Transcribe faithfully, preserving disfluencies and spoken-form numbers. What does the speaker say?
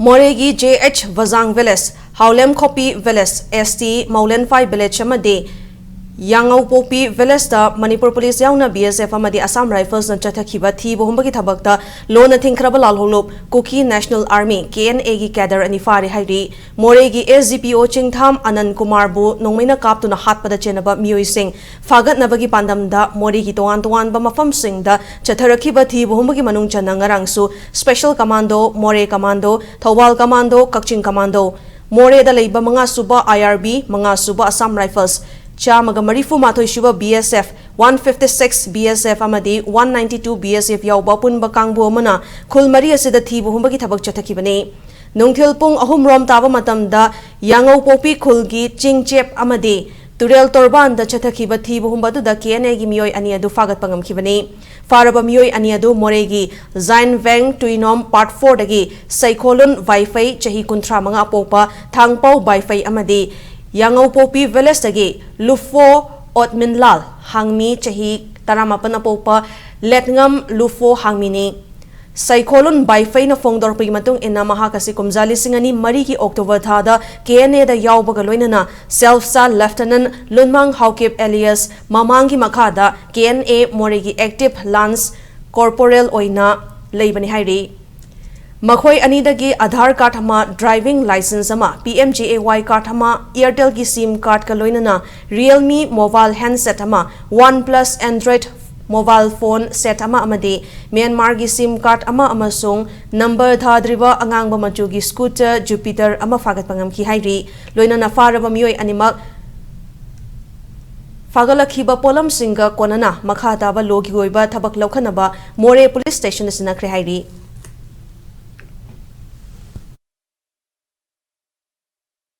ꯃꯣꯔꯦꯒꯤ J H ꯕꯖꯥꯡ village, ꯍꯥꯎꯂꯦꯝ ꯈꯣꯄꯤ village, S T ꯃꯧꯂꯦꯟꯐꯥꯏ village ꯑꯃꯗꯤ ꯌꯥꯉꯧꯄꯣꯛꯄꯤ village ꯇ ꯃꯅꯤꯄꯨꯔ police ꯌꯥꯎꯅ B S F ꯑꯃꯗꯤ Assam Rifles ꯅ ꯆꯠꯊꯈꯤꯕ ꯊꯤꯕ ꯍꯨꯝꯕꯒꯤ ꯊꯕꯛꯇ ꯂꯣꯟꯅ ꯊꯤꯡꯈ꯭ꯔꯕ ꯂꯥꯜꯍꯧꯂꯨꯞ Kuki National Army, K N A ꯒꯤ cadre ꯑꯅꯤ ꯐꯥꯔꯦ ꯍꯥꯏꯔꯤ꯫ ꯃꯣꯔꯦꯒꯤ S D P O ꯆꯤꯡꯊꯥꯝ ꯑꯅꯟ ꯀꯨꯃꯥꯔꯕꯨ ꯅꯣꯡꯃꯩꯅ ꯀꯥꯞꯇꯨꯅ ꯍꯥꯠꯄꯗ ꯆꯦꯟꯅꯕ ꯃꯤꯑꯣꯏꯁꯤꯡ ꯐꯥꯒꯠꯅꯕꯒꯤ ꯄꯥꯟꯗꯝꯗ ꯃꯣꯔꯦꯒꯤ ꯇꯣꯉꯥꯟ ꯇꯣꯉꯥꯟꯕ ꯃꯐꯝꯁꯤꯡꯗ ꯆꯠꯊꯔꯛꯈꯤꯕ ꯊꯤꯕ ꯍꯨꯝꯕꯒꯤ ꯃꯅꯨꯡ ꯆꯟꯅ ꯉꯔꯥꯡꯁꯨ Special Commando, ꯃꯣꯔꯦ Commando, ꯊꯧꯕꯥꯜ Commando, ꯀꯛꯆꯤꯡ Commando, ꯃꯣꯔꯦꯗ ꯂꯩꯕ ꯃꯉꯥ ꯁꯨꯕ I R B, ꯃꯉꯥ ꯁꯨꯕ Assam Rifles, ꯆꯥꯝꯃꯒ ꯃꯔꯤꯐꯨ ꯃꯥꯊꯣꯏ ꯁꯨꯕ B S F, one fifty-six B S F ꯑꯃꯗꯤ one ninety-two B S F ꯌꯥꯎꯕ ꯑꯄꯨꯟꯕ ꯀꯥꯡꯕꯨ ꯑꯃꯅ ꯈꯨꯜ ꯃꯔꯤ ꯑꯁꯤꯗ ꯊꯤꯕ ꯍꯨꯝꯕꯒꯤ ꯊꯕꯛ ꯆꯠꯊꯈꯤꯕꯅꯤ꯫ ꯅꯨꯡꯊꯤꯜ ꯄꯨꯡ ꯑꯍꯨꯝ ꯔꯣꯝ ꯇꯥꯕ ꯃꯇꯝꯗ ꯌꯥꯉꯧꯄꯣꯛꯄꯤ ꯈꯨꯜꯒꯤ ꯆꯤꯡꯆꯦꯞ ꯑꯃꯗꯤ ꯇꯨꯔꯦꯜ ꯇꯣꯔꯕꯥꯟꯗ ꯆꯠꯊꯈꯤꯕ ꯊꯤꯕ ꯍꯨꯝꯕ ꯑꯗꯨꯗ K N A ꯒꯤ ꯃꯤꯑꯣꯏ ꯑꯅꯤ ꯑꯗꯨ ꯐꯥꯒꯠꯄ ꯉꯝꯈꯤꯕꯅꯤ꯫ ꯐꯥꯔꯕ ꯃꯤꯑꯣꯏ ꯑꯅꯤ ꯑꯗꯨ ꯃꯣꯔꯦꯒꯤ ꯖꯥꯏꯟ ꯚꯦꯡ ꯇꯨꯏꯅꯣꯝ Part four ꯗꯒꯤ ꯁꯩꯈꯣꯂꯨꯟ ꯕꯥꯏꯐꯩ, ꯆꯍꯤ ꯀꯨꯟꯊ꯭ꯔꯥ ꯃꯉꯥ ꯑꯄꯣꯛꯄ ꯊꯥꯡꯄꯧ ꯕꯥꯏꯐꯩ ꯑꯃꯗꯤ ꯌꯥꯉꯧꯄꯣꯛꯄꯤ village ꯇꯒꯤ ꯂꯨꯐꯣ ꯑꯣꯠꯃꯤꯟꯂꯥꯜ ꯍꯥꯡꯃꯤ, ꯆꯍꯤ ꯇꯔꯥꯃꯥꯄꯟ ꯑꯄꯣꯛꯄ ꯂꯦꯠꯉꯝ ꯂꯨꯐꯣ ꯍꯥꯡꯃꯤꯅꯤ꯫ ꯁꯩꯈꯣꯂꯨꯟ ꯕꯥꯏꯐꯩꯅ ꯐꯣꯡꯗꯣꯔꯛꯄꯒꯤ ꯃꯇꯨꯡ ꯏꯟꯅ, ꯃꯍꯥꯛ ꯑꯁꯤ ꯀꯨꯝꯖꯥ ꯂꯤꯁꯤꯡ ꯑꯅꯤ ꯃꯔꯤꯒꯤ October ꯊꯥꯗ K N A ꯗ ꯌꯥꯎꯕꯒ ꯂꯣꯏꯅꯅ Self Styled Lieutenant ꯂꯨꯟꯃꯥꯡ Haokip alias ꯃꯃꯥꯡꯒꯤ ꯃꯈꯥꯗ K N A ꯃꯣꯔꯦꯒꯤ active lance corporal ꯑꯣꯏꯅ ꯂꯩꯕꯅꯤ ꯍꯥꯏꯔꯤ꯫ ꯃꯈꯣꯏ ꯑꯅꯤꯗꯒꯤ Aadhaar card ꯑꯃ, driving license ꯑꯃ, P M J A Y card ꯑꯃ, Airtel ꯒꯤ SIM card ꯀ ꯂꯣꯏꯅꯅ Realme mobile handset ꯑꯃ, OnePlus Android mobile phone set ꯑꯃ ꯑꯃꯗꯤ ꯃ꯭ꯌꯥꯟꯃꯥꯔꯒꯤ SIM card ꯑꯃ ꯑꯃꯁꯨꯡ number ꯊꯥꯗ꯭ꯔꯤꯕ ꯑꯉꯥꯡꯕ ꯃꯆꯨꯒꯤ scooter Jupiter ꯑꯃ ꯐꯥꯒꯠꯄ ꯉꯝꯈꯤ ꯍꯥꯏꯔꯤ꯫ ꯂꯣꯏꯅꯅ ꯐꯥꯔꯕ ꯃꯤꯑꯣꯏ ꯑꯅꯤꯃꯛ ꯐꯥꯒꯠꯂꯛꯈꯤꯕ ꯄꯣꯠꯂꯝꯁꯤꯡꯒ ꯀꯣꯟꯅꯅ ꯃꯈꯥ ꯇꯥꯕ ꯂꯣꯒꯤ ꯑꯣꯏꯕ ꯊꯕꯛ ꯂꯧꯈꯠꯅꯕ ꯃꯣꯔꯦ police station ꯗ ꯁꯤꯟꯅꯈ꯭ꯔꯦ ꯍꯥꯏꯔꯤ꯫